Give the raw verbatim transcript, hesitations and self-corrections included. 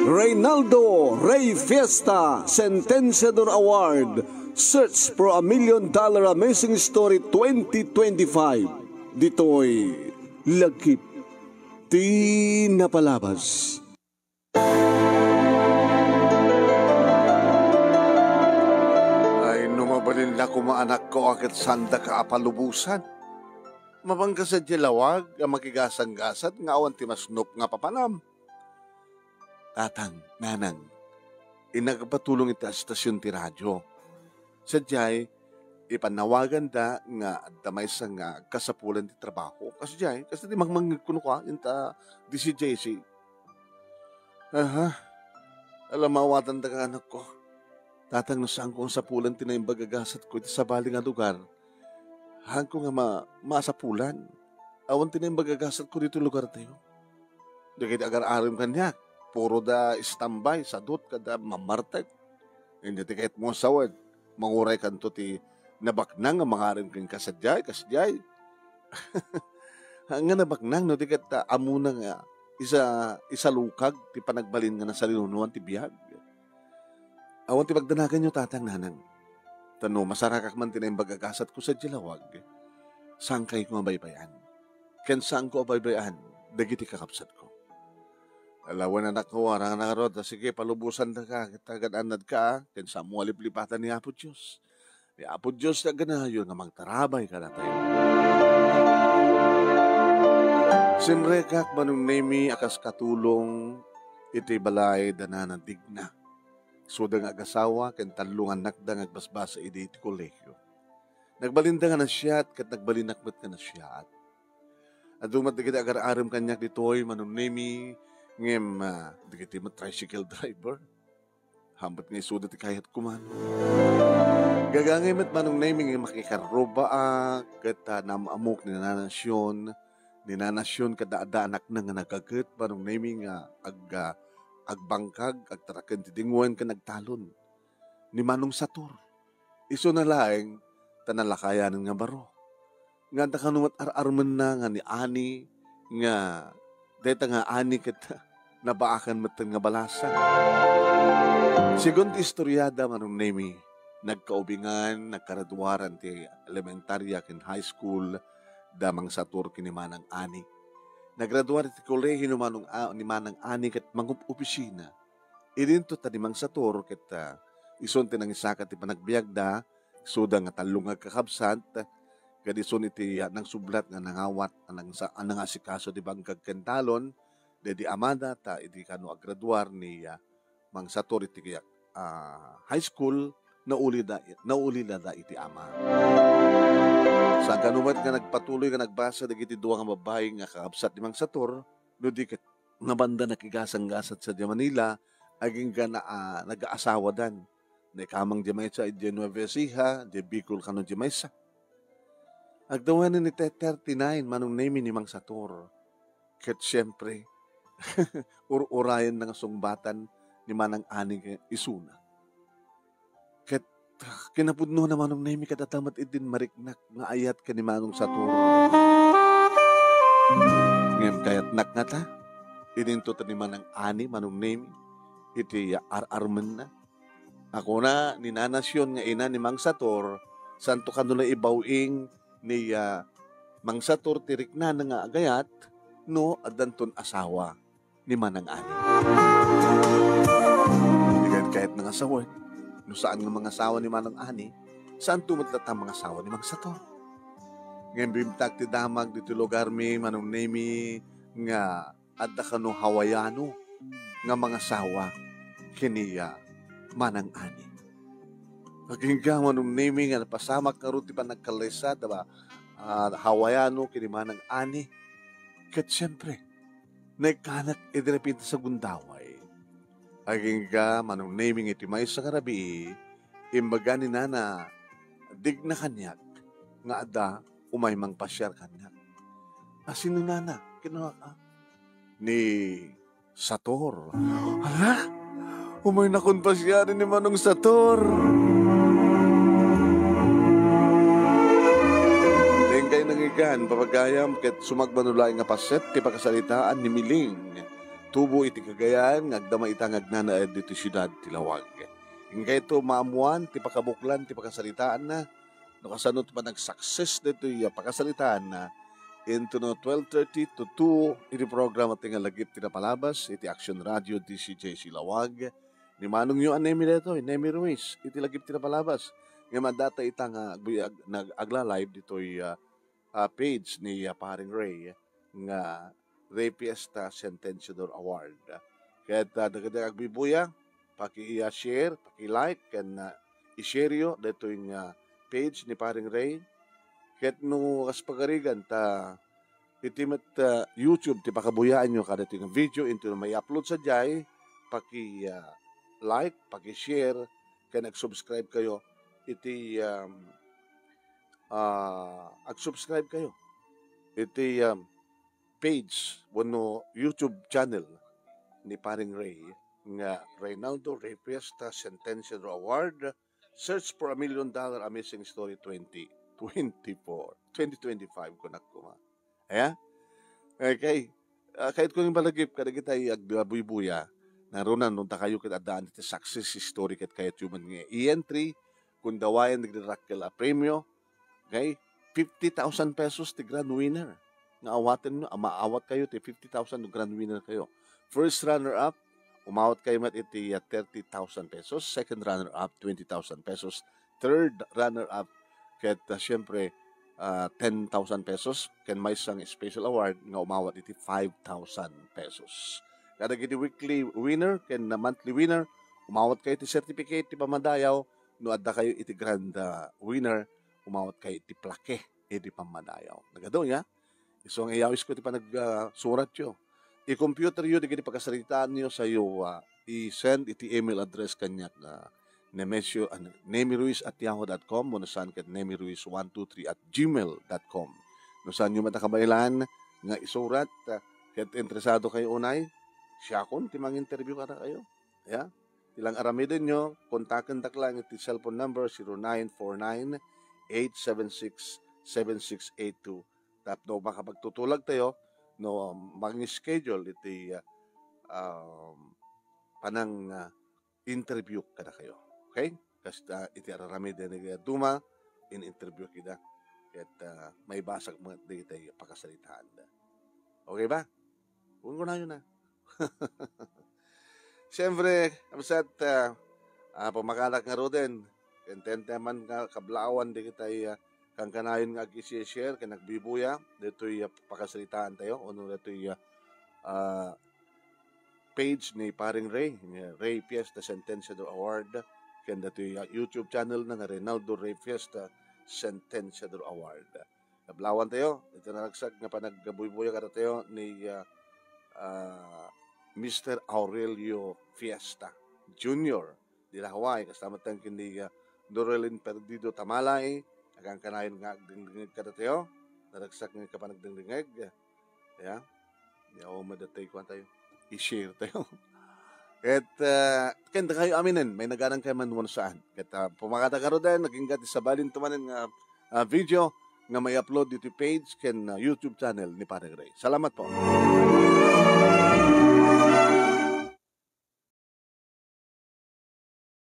Reynaldo Rey Fiesta Sentenciador Award, Search for a Million Dollar Amazing Story twenty twenty-five. Ditoy lagip ti napalabas. Ay, no mabalin la koma, anakko, a ket saandaka a palubosan. Mapanka sadiay lawag a makigasanggasat nga awan ti masnop nga papanam. Tatang, nanang, innak agpatulong iti estasion ti radio. Sadiay, ipannawaganda nga adda maysa nga agkasapulan ti trabaho. Kasdiay, kasdiay ti mangmangngeg kuno kua, inta D C J C. Aha. Ala, maawatandaka, anakko. Tatang, no saanko nga sapulan ti naimbag a gasatko iti sabali nga lugar, haanko nga ma-, masapulan. Awan ti naimbag a gasatko ditoy lugartayo. Dagiti agar-arem kaniak, puro da standby, sadut, kada mamartek. Indi ti kayatmo a sawen, manguraykanto ti nabaknang nga mangarem kenka sadiay, kasdiay. Nga nabaknang no di ket, ah, ammona nga isa-, isalukag ti panagbalin nga nasalinunoan ti biag. Awan ti pagdanaganyo, tatang, nanang. Ta no masarakak man ti naimbag a gasatko sadiay lawag, saankayto nga baybay-an. Ken saanko a baybay-an dagiti kakabsatko. Ala wen, anakko, arangan ngarud, a sige, palubosandaka, ket agan-annadka, ken saanmo a liplipatan ni Apo Dios. Ni Apo Dios ti agganayon nga mangtarabay kadatayo. Simrekak, Manong Nemi, a kas katulong iti balay da Nana Digna. Isuda nga agasawa ken tallo nga annakda nga agbasbasa idi iti kolehio. Nagbalinda nga naasiat ket nagbalinak met nga naasiat. Adu met dagiti agar-arem kaniak ditoy, Manong Nemi, ngem, ah, dagiti met tricycle driver. Haanpet nga isuda ti kayatko man. Gagangay met, Manong Nemi, nga makikarrubaak ket, ah, naam-ammok ni Nana Sion. Ni Nana Sion ket adda anakna nga nagaget, Manong Nemi, nga ag-, ah, agbangkag, agtaraken ti dingwen ken agtalon. Ni Manong Sator, isuna laeng ta nalakayanen nga baro. Nga adda kano met ar-armenna nga ni Ani, nga dayta nga Ani ket nabaakan metten nga balasan. Segun ti istoriada, Manong Nemi, nagkaubingan, nagkaraduaran ti elementaria ken high school da Mang Sator ken ni Manang Ani. Nagraduar iti kolehio ni Manong A-, ni Manang Ani ket mangup-opisina. Idinto ta ni Mang Sator ket, ah, isun ti nangisaka ti panagbiagda, isuda nga tallo nga agkakabsat, ket isun iti, ah, nangsublat nga nangawat a nangsa-, a nangasikaso ti bangkag ken talon, daydi amada, ta idi kano agraduar ni, ah, Mang Sator iti, ah, high school, naulida-, naulilada iti ama. Saan kano met nga nagpatuloy nga nagbasa dagiti dua nga babbai nga kakabsat ni Mang Sator, no di ket nabanda nakigasanggasat sadiay Manila, agingga na, ah, nagaasawadan. Naikamang diay maysa idiay Nueva Ecija, idiay Bicol kano diay maysa. Agtawen ni te-, thirty-nine, Manong Nemi, ni Mang Sator. Ket siempre, ur-urayen na nga sungbatan ni Manang Ani ken isuna. Ket, ah, kinapudnona, Manong Nemi, ket adda met idin mariknak nga ayat ken ni Manong Sator. Ngem kayatnak ngata, idinto ta ni Manang Ani, Manong Nemi, iti ar-armenna. A kuna ni Nana Sion nga ina ni Mang Sator, saanto kano la ibaw-ing ni, ah, Mang Sator ti riknana nga agayat no addanton asawa ni Manang Ani. Di kayat-kayat nga sawen, no saan nga mangasawa ni Manang Ani, saanto met latta mangasawa ni Mang Sator. Ngem bimtak ti damag ditoy lugarmi, Manong Nemi, nga adda kano Hawaiano nga mangasawa ken ni, ah, Manang Ani. Agingga, Manong Nemi, nga napasamak ngarud ti panagkallaysa da, ah, Hawaiano ken ni Manang Ani. Ket siempre, naikkanak idi napintas a gundaway. Agingga, Manong Nemi, nga iti maysa nga rabii, imbaga ni Nana Digna kaniak nga adda umay mangpasiar kaniak. A, sino, Nana? Kinunana, ni Sator. Hala? Umaynakon pasiaren ni Manong Sator. Dengkay nang Kan, papagayam, ket sumagmamano laeng nga paset ti pakasaritaan ni Miling, tubo iti Cagayan, nga agdama ita nga agnanaed ditoy siudad ti Laoag. Inkayto maammuan ti pakabuklan ti pakasaritaanna, no kasano ti panagsuccess ditoy, ah, pakasaritaanna, into no twelve thirty to two iti programa ti nga Lagip ti Napalabas iti Action Radio D C J C Laoag. Ni manongyo a Nemi daytoy, Nemi Ruiz, iti Lagip ti Napalabas. Ngem adda ita nga agbi-, ag-, nag-, agla-live ditoy, ah, ah, page ni, ah, Paring Ray nga Ray Fiesta Sentenciador Award. Ket, ah, dagiti agbibuya, paki-, ah, share, paki-like, ken, ah, i-share yo daytoy nga page ni Paring Ray. Ket no kas pagarigan ta iti met, ah, YouTube ti pakabuyaenyo kadaytoy nga video, intono mai-upload sadiay, paki, ah, like, paki-share, ken ag-subscribe kayo iti, um, ah, ag-subscribe kayo iti, um, page wenno YouTube channel ni Paring Ray nga Reynaldo Ray Fiesta Sentenciador Award, Search for a Million Dollar Amazing Story twenty twenty-four, twenty twenty-five, kunak koma. Aya? Okay. Ah, kayatko nga ibalagip kadagiti agbubuya, nangruna no dakayo ket addaan iti success story ket kayatyo met nga i-entry, kun dawayen dagiti dakkel a premio, okay? Fifty thousand pesos ti grand winner nga awatenyo, a maawat kayo ti fifty thousand no grand winner kayo. First runner-up, umawat kayo met iti, ah, thirty thousand pesos. Second runner-up, twenty thousand pesos. Third runner-up, ket, ah, siyempre, ah, ten thousand pesos. Ken maysa nga special award nga umawat iti five thousand pesos. Kadagiti weekly winner ken monthly winner, umawat kayo iti certificate ti pammadayaw. No adda kayo iti grand, ah, winner, umawat kayo iti plaque iti pammadayaw. Nagadu, ya? Isu nga iyawisko ti panag-, ah, suratyo. I-computeryo dagiti pakasaritaanyo sayo, ah, i-send iti email address kaniak nga Nemesio, ah, nemiruiz at yahoo dot com, wenno saan ket nemiruiz one two three at gmail dot com. No saanyo met a kabaelan nga isurat, ah, ket interesado kayo unay, siakon ti manginterview kadakayo. Ya? Ti lang aramidenyo, kontakendak lang iti cellphone number zero nine four nine, eight seven six, seven six eight two. Tapno makapagtutulag tayo, no, mangi-schedule iti, ah, um, panang, ah, interview kadakayo. Okay? Kasta iti araramid ni Duma, in-interview kita. Ket, ah, maibasag met dagiti pakasaritaan. Okay ba? Kung kunayo na. Siyempre, kabsat, ah, ah, pamakanak nga ruden, ken ten man nga kablaawan dagiti, ah, kankanayon nga ag-i-share ken agbibuya, ditoy, ah, pakasaritaan tayo, ono ditoy, ah, ah, page ni Paring Ray, ni Ray Fiesta Sentenciador Award, ken ditoy, ah, YouTube channel na nga Reynaldo Ray Fiesta Sentenciador Award. Kablaawan tayo, iti naragsak nga panagbuybuyag kadatayo ni, ah, ah, Mister Aurelio Fiesta Junior, di la Hawaii, kasta met ken ni, ah, Dorelin Perdido Tamalay, nagkankanayon nga agdingdingeg kadatayo, naragsak nga kapanagdingdingeg. Ya, ya, o, madatay kuan tayo. I-share tayo. Ket, ah, ken dakayo aminen, may naganan kayo man wenno saan. Ket, ah, pumakada karoden, naging gati sa balin tumanen nga, ah, video nga may upload dito page ken, ah, YouTube channel ni Pare Ray. Salamat po.